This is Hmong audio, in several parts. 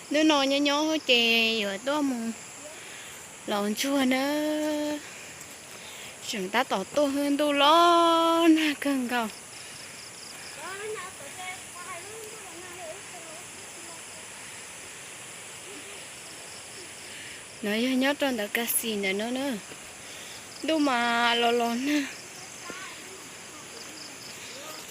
Hnub no nyob nyob ces yuav tuaj mus lov ntsuag na. Tseem tab tom tuaj, ntuj los nag kawg nkaus. No yog nyob rau ntawm Kas Xis ntawm no na. Ntuj mas los los nag.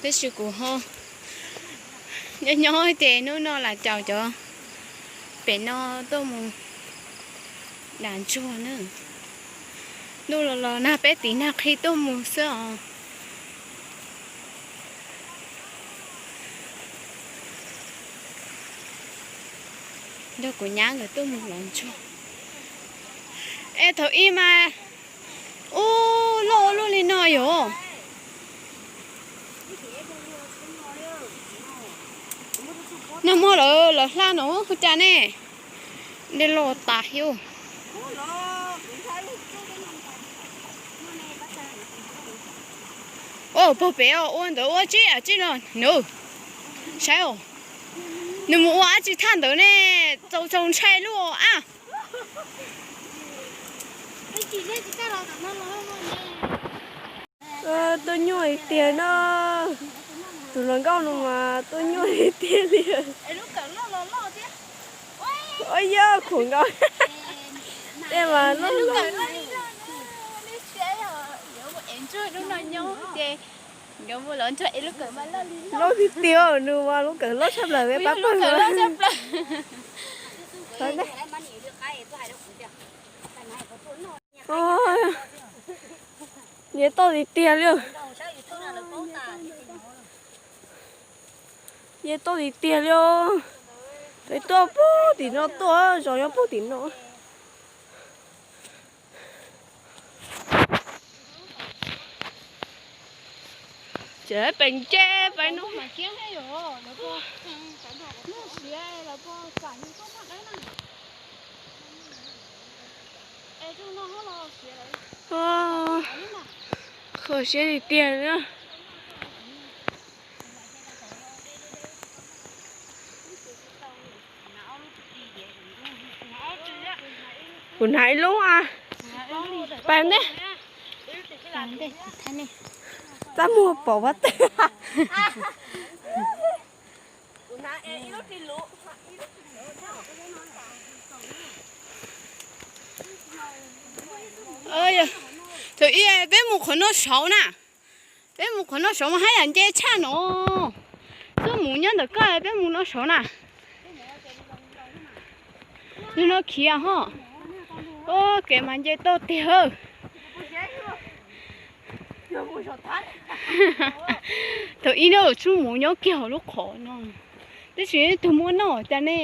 Tab sis kuv ho nyob nyob ces hnub no lam caum cov pem no tuaj mus dam ntsuag na. Ntuj los los nag, peb tiv nag qhi tuaj mus xwb os. Nrog kuv nyab nkawd tuaj mus lov ntsuag. Es thaum ub mas ub loj ua luaj li no yom. Nag hmo lawv, lawv hla no hu cas ne, dej loj tas thiab. Ua pog pem os, ua ntawd ua tsib, tsib no nws, saib os, nws mus ua dab tsi thaj ntawd ne, txaus txaus ntshai lub a. Tuaj nyuaj li tiag no. Tus hluas nkauj no mas tuaj nyuaj li tiag li. Ua yog khuv nkaus. Tej mas loj, loj tiag tiag, nws mas lub kawm loj tshaj plaws peb pab pawg. Nce toj tiag tiag li. Nce toj tiag tiag li. Peb tuaj puag tim no tuaj, zos nyob puag tim no. Ces pem nce pem no. Kho siab li tiag na. Kuv hnav ib lub a, pas ntej. Txaj muag pom vaj teg. Thaum ub peb mus qhov no saud na, peb mus qhov no saud mas haj yam nce tshaj no. Xub mus nyob ntawm koj, peb mus no saud na. Nim no khiav ho. Kev mas nce toj tiag. Thaum ub na, Xub mus nyob kiag hauv lub qhov no, tab sis tus muaj noj cas ne.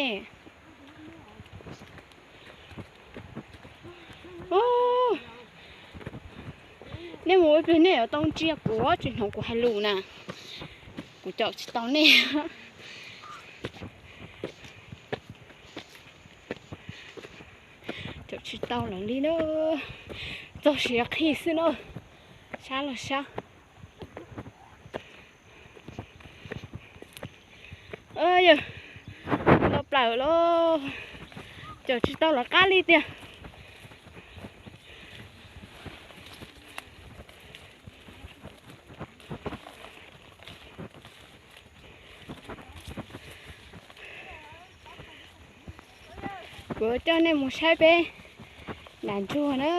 Nej mus ua pliag nej yuav tau ntsia kuv, tsis hnov kuv hais lus na. Kuv caum tsis tau nej. Caum tsis tau lawm li na. Txog siav qhi xwb na. Sab los sab. Yog, tau plaws los caum tsis tau lawv qab li tiag. Kuv coj nej mus saib peb dam ntsuag na.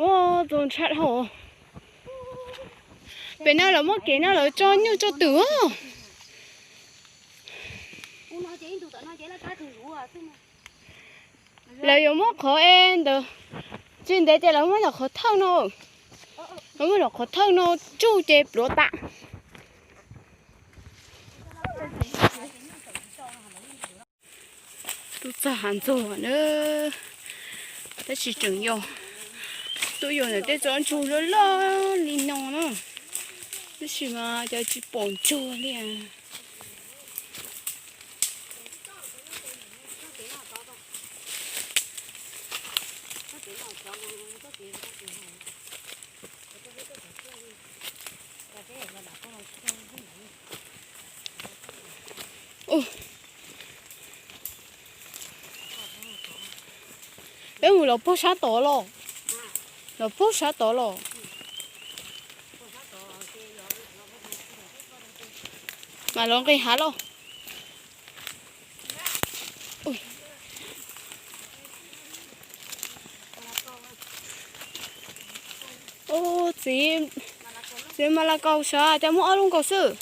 Ua, txaus ntshai dhau. Pem no lawv muab kev no lawv tso nyuj tso twm. Lawv yuav muab qhov e ntawd, tsis ntev ces lawv muab cov qhov thawj no, lawv muab cov qhov thawj no tsuj ces pluav tas. Tuaj txog hav ntxuag na, tab sis tseem yog tuaj yos ntawm tej tsob ntsuag loj loj li no na. Tab sis mas cov tsis pom ntsuag li. Peb mus los puag sab tod los, los puag sab tod los. Mas los nqis hav los. Txiv, txiv mas las kaus sav cas muaj ob lub nkaus xwb.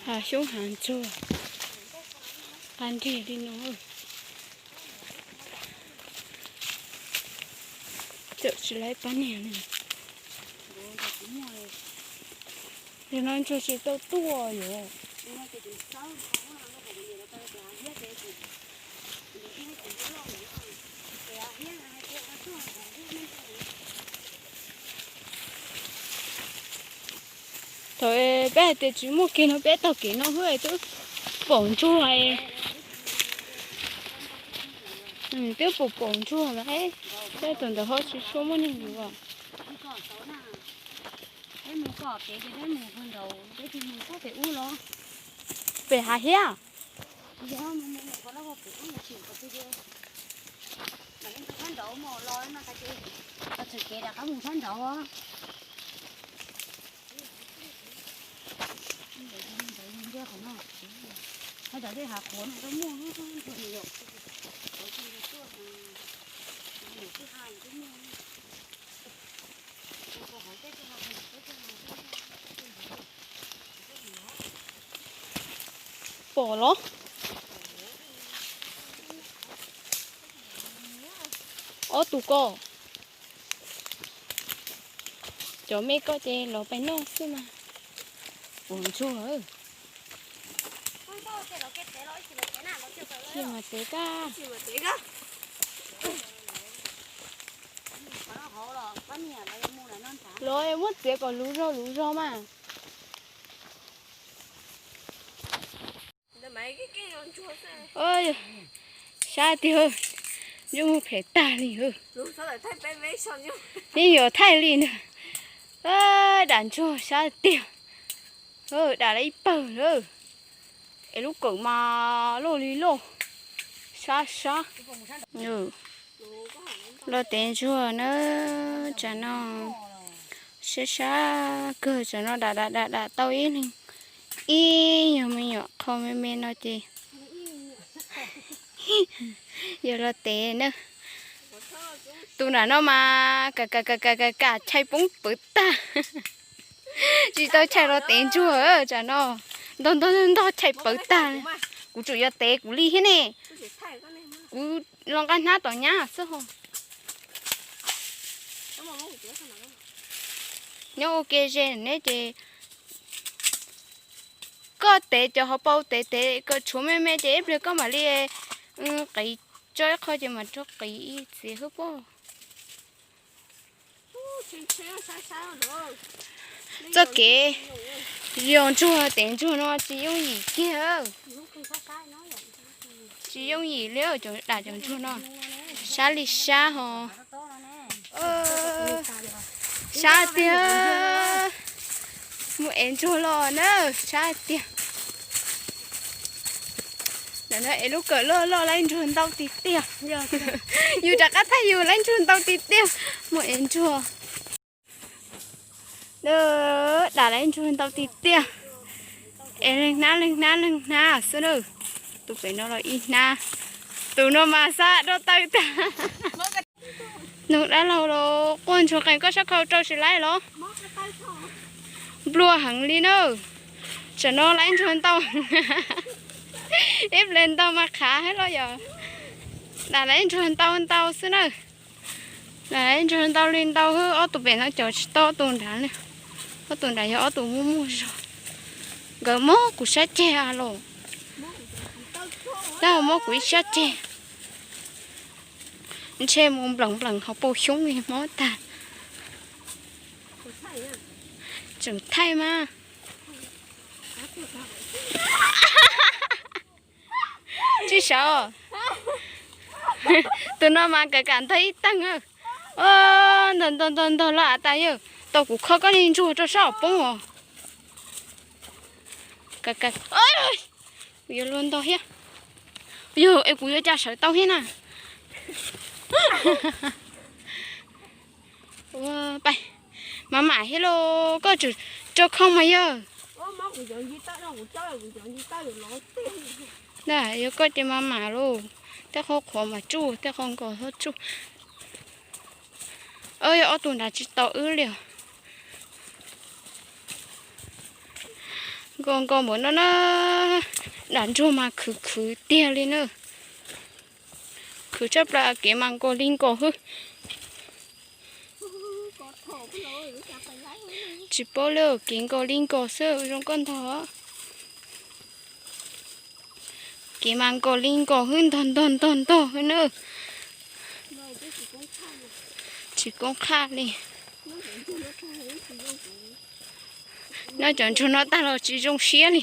Hav xyoob hav ntsuag, qab nrig li no. Txawm tsis laib pab niag li. Yog no ntsuag tsis tau tuaj yuav. Thaum peb hais tias tsis muaj kiag no peb taug kev no xwb twb pom ntsuag, twb pom pom ntsuag lawm. Peb thaum ntawd ho tsis tshua muaj neeg yuav. Peb mus kom kev ces peb mus puag nraud, peb mus puag pem ub los. Pem hav hiab. Sab nraud mus los no tas ces, txog kev rov qab mus sab nraud. Sab nraud tej hav qhuav no twb muaj, pom los? Ob tug ko. Cov me ko ces los pais noj xwb mas. Pom ntsuag. Cia mas tev kab. Los muab txiav kom luv zog luv zog mas. Sab tiag, ntsej muag phem tag li. Yeej yuav thaij li ntag. Dam ntsuag sab tiag. Dam lawm ib pawg lawm. Es lub kawm mas loj li loj. Sab sab. Los tev ntsuag na, tsam no sab sab kawg, tsam no dam dam dam dam tau ib leeg, ib nyuag me nyuam qho me me no ces yog los tev na. Tus nram no mas kam kam kam kam kam chais poob pawv tag. Tsis tau chais los tev ntsuag tsam no. Ntog ntog ntog chais pawv tag. Kuv tsum yuav tev kuv li thiab ne. Kuv los nqa hnab tom nyab xwb ho. Nyob ua ke ze ne ces koj tev cov hauv paus tev tev kom tshuav me me ces ib pliag koj mam li qiv tso ib qho ces mam rov qiv ib txiv hwb pob. Txoj kev yos ntsuag tev ntsuag no tsis yooj yim kiag. Tsis yooj yim li cov dam cov ntsuag no, sab li sab ho. Sab tiag. Mus ev ntsuag los na, sab tiag. Ntawm no es lub kawm loj loj laib ntsuag ntau tiag tiag. Yus rov qab thaij yus laib ntsuag ntau tiag tiag. Mus ev ntsuag. Dam laib ntsuag ntau tiag tiag. Es leej hnab leej hnab leej hnab xwb na. Tus pem no los ib hnab. Tus no mas xab rau taw tag. Noog dab laug los quaj ntsuag qees koj sab khau rau tsis laib los? Nplua heev li na. Tsam no laib ntsuag ntau. Ib ple ntau mas qhav hab los yog. Lam laib ntsuag ntau ntau xwb na. Lam laib ntsuag ntau li ntau hwb, ob tug pem no cov tsis tau ob tug nrad li. Ob tug nrad yog ob tug muaj muaj zog. Nkawd mob kuv sab ceg los. Tab mob kuv ib sab ceg. Ntshe mus nplees nplees hauv paus xyoob li mob tag. Tseem thaij mas. Tsis sawv. Tus no mas kav kam ntog ib teeg. Ntog ntog ntog ntog los av tas yawg, tau kuv kho koj li ntsuag rau sab hauv poob os. Kuv yuav luag ntog thiab. Yog es kuv yuav cas sawv tau thiab na. Ua, pais, mam mam thiab lauj, koj tseem rau khoom mas yog. Yog koj ces mam mam lauj, tej qhov qhuav mas tsuj, tej qhov nkos tsuj. Yog ob tug nrad tsis tau wb li os. Nkos nkos npaum no na, dam ntsuag mas khwv khwv tiag li na. Khwv tshaj plaws, kev mas nkos li nkos hwb. Tsis paub li, kev nkos li nkos xwb zoo koj ntog. Kev mas nkos li nkos hwb, ntog ntog ntog ntog hwb na. Tsis koob qhaj li. Noj cov ntsuag no tag los tsis zoo siab li.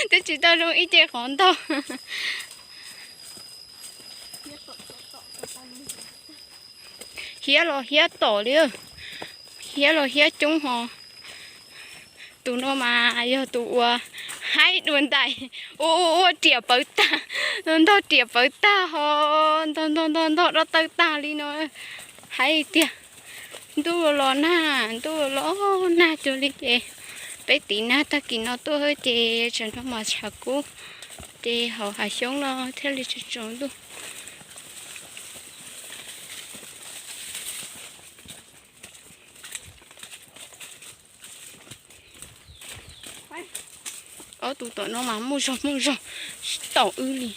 Twb tsis tau zoo ib ce qhov ntog. Hiab los hiab tom li, hiab los hiab coob ho. Tus no mas yog tus uas haib dua ntais, ua ua ua riam pawv tag, ntog riam pawv tag ho, ntog ntog ntog ntog dob tawg tag li no. Haib tiag. Ntuj los nag, ntuj los nag cuag li ces peb tiv nag tag kis no tuaj ces tsam no mas tshav kub ces hauv hav xyoob no thiaj li tsaus ntuj. Ob tug tom no mas muaj zog muaj zog tom wb li.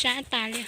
Sab tas li.